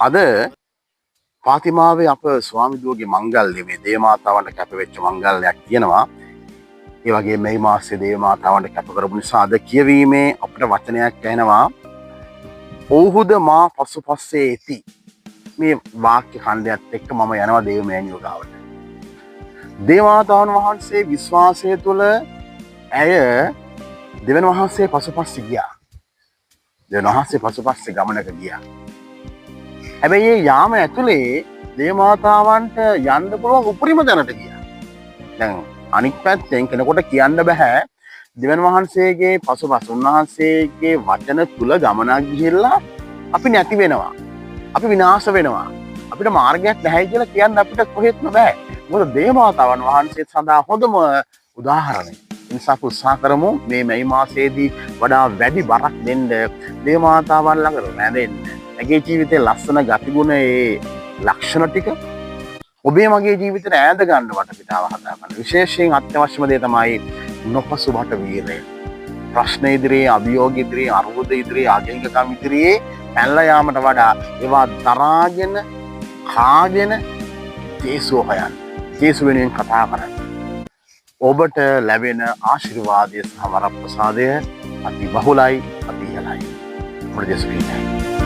අද පාතිමාවේ අප ස්වාමිදුවගේ මංගල්‍ය, මේ දේවමාතාවන්ට කැප වෙච්ච මංගල්‍යයක් තියෙනවා. ඒ වගේ මේ මාසේ දේවමාතාවන්ට කැප කරපු නිසා අද කියවීමේ අපිට වචනයක් ඇහෙනවා. ඔව්හුද මා පසුපස්සේ එති. මේ වාක්‍ය ඛණ්ඩයත් එක්ක මම යනවා දේව මෑණියෝ ගාවට. දේවමාතාවන් වහන්සේ විශ්වාසය තුළ ඇය දෙවන් වහන්සේ පසුපස්සේ ගියා. දෙවන් වහන්සේ පසුපස්සේ ගමනක ගියා. හැබැයි ඒ යාම ඇතුලේ දේවමාතාවන්ට යන්න පුළුවන් උපරිම තැනට ගියා. දැන් අනික් පැත්තෙන් කෙනෙකුට කියන්න බෑ දෙවන් වහන්සේගේ පසුපස උන්වහන්සේගේ වචන තුල ගමනක් ගිහිල්ලා අපි නැති වෙනවා. අපි විනාශ වෙනවා. අපිට මාර්ගයක් නැහැ කියලා කියන්න අපිට කොහෙත්ම බෑ. මොකද දේවමාතාවන් වහන්සේ සඳහා හොඳම උදාහරණය. ඒ නිසා අපි උත්සාහ කරමු මේ මැයි මාසයේදී වඩා වැඩි බරක් දෙන්න, දේවමාතාවන් ළඟ රැඳෙන්න. ඇගේ ජීවිතේ ලස්සන ගතිගුණ, ඒ ලක්ෂණ ටික ඔබේ මගේ ජීවිතේට ඈඳ ගන්න වටපිටාව හදා ගන්න. විශේෂයෙන් අත්‍යවශ්‍යම දේ තමයි නොපසුබට වීරය. ප්‍රශ්න ඉදිරියේ, අභියෝග ඉදිරියේ, අර්බුද ඉදිරියේ, අගෙංගකම් ඉදිරියේ පැනලා යාමට වඩා ඒවා දරාගෙන කාගෙන ජේසුව හොයන්න. ජේසු වෙනුවෙන් කතා කරන්න. ඔබට ලැබෙන ආශිර්වාදය සහ වරප්‍රසාදය අති බහුලයි, අති ඉහළයි. ඔබට ජේසු පිහිටයි.